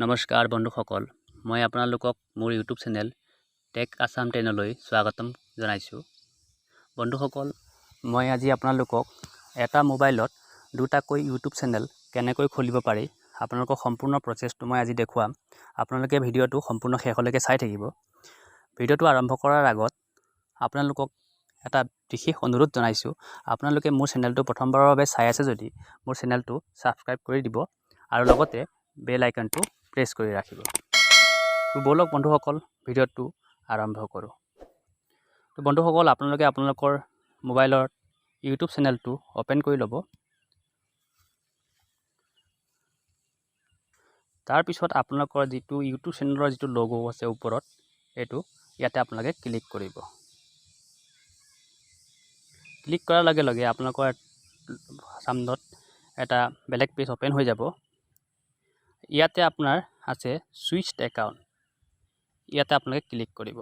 নমস্কাৰ বন্ধুসকল, মই আপোনালোকক মোৰ ইউটিউব চেনেল টেক আছাম 10লৈ স্বাগতম জনাইছোঁ। বন্ধুসকল, মই আজি আপোনালোকক এটা মোবাইলত দুটাকৈ ইউটিউব চেনেল কেনেকৈ খুলিব পাৰি, আপোনালোকক সম্পূৰ্ণ প্ৰচেছটো মই আজি দেখুৱাম। আপোনালোকে ভিডিঅ'টো সম্পূৰ্ণ শেষলৈকে চাই থাকিব। ভিডিঅ'টো আৰম্ভ কৰাৰ আগত আপোনালোকক এটা বিশেষ অনুৰোধ জনাইছোঁ। আপোনালোকে মোৰ চেনেলটো প্ৰথমবাৰৰ বাবে চাই আছে যদি মোৰ চেনেলটো ছাবস্ক্ৰাইব কৰি দিব আৰু লগতে বেল আইকনটো প্ৰেছ কৰি ৰাখিব। তো ব'লক বন্ধুসকল, ভিডিঅ'টো আৰম্ভ কৰোঁ। তো বন্ধুসকল, আপোনালোকে আপোনালোকৰ মোবাইলত ইউটিউব চেনেলটো অ'পেন কৰি ল'ব। তাৰপিছত আপোনালোকৰ যিটো ইউটিউব চেনেলৰ যিটো লগ' আছে ওপৰত, এইটো ইয়াতে আপোনালোকে ক্লিক কৰিব। ক্লিক কৰাৰ লগে লগে আপোনালোকৰ সামনত এটা বেলেগ পেজ অ'পেন হৈ যাব। ইয়াতে আপোনাৰ আছে ছুইচ একাউণ্ট, ইয়াতে আপোনালোকে ক্লিক কৰিব।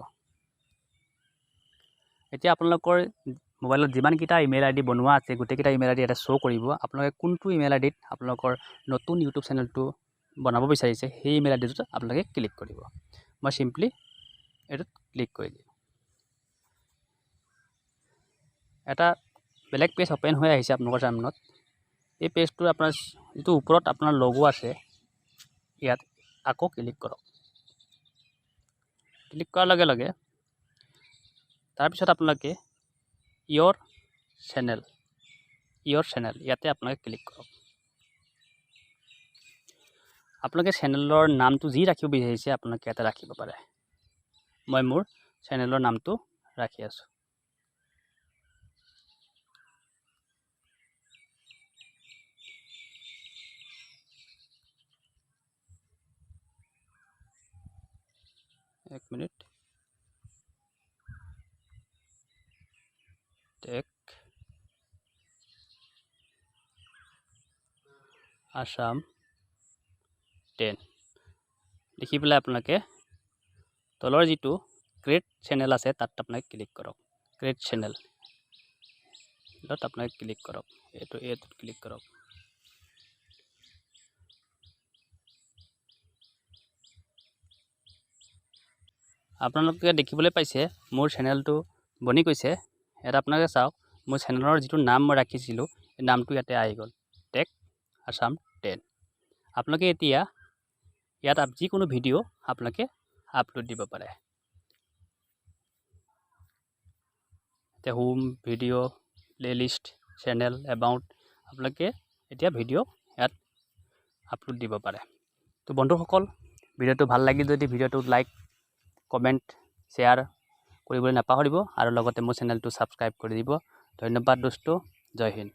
এতিয়া আপোনালোকৰ মোবাইলত যিমানকেইটা ইমেইল আই ডি বনোৱা আছে, গোটেইকেইটা ইমেইল আই ডি ইয়াতে শ্ব' কৰিব। আপোনালোকে কোনটো ইমেইল আই ডিত আপোনালোকৰ নতুন ইউটিউব চেনেলটো বনাব বিচাৰিছে, সেই ইমেইল আই ডিটোত আপোনালোকে ক্লিক কৰিব। মই চিম্পলি এইটোত ক্লিক কৰি দিম। এটা বেলেগ পেজ অ'পেন হৈ আহিছে আপোনালোকৰ সামনত। এই পেজটোৰ আপোনাৰ যিটো ওপৰত আপোনাৰ লগো আছে, ইয়াত আকৌ ক্লিক কৰক। ক্লিক কৰাৰ লগে লগে তাৰপিছত আপোনালোকে ইয়ৰ চেনেল ইয়াতে আপোনালোকে ক্লিক কৰক। আপোনালোকে চেনেলৰ নামটো যি ৰাখিব বিচাৰিছে, আপোনালোকে ইয়াতে ৰাখিব পাৰে। মই মোৰ চেনেলৰ নামটো ৰাখি আছোঁ। এক মিনিট। টেক আছাম 10 লিখি পেলাই আপোনালোকে তলৰ যিটো ক্ৰিয়েট চেনেল আছে, তাত আপোনালোকে ক্লিক কৰক। ক্ৰিয়েট চেনেল তাত আপোনালোকে ক্লিক কৰক। এইটোত ক্লিক কৰক। আপোনালোকে দেখিবলৈ পাইছে, মোৰ চেনেলটো বনি গৈছে। ইয়াত আপোনালোকে চাওক, মোৰ চেনেলৰ যিটো নাম মই ৰাখিছিলোঁ, এই নামটো ইয়াতে আহি গ'ল, টেক আছাম 10। আপোনালোকে এতিয়া ইয়াত যিকোনো ভিডিঅ' আপোনালোকে আপলোড দিব পাৰে। এতিয়া home, video, playlist, channel, about, আপোনালোকে এতিয়া ভিডিঅ' ইয়াত আপলোড দিব পাৰে। তো বন্ধুসকল, ভিডিঅ'টো ভাল লাগিল যদি ভিডিঅ'টো লাইক, কমেণ্ট, শ্বেয়াৰ কৰিবলৈ নাপাহৰিব আৰু লগতে মোৰ চেনেলটো ছাবস্ক্ৰাইব কৰি দিব। ধন্যবাদ দোস্ত, জয় হিন্দ।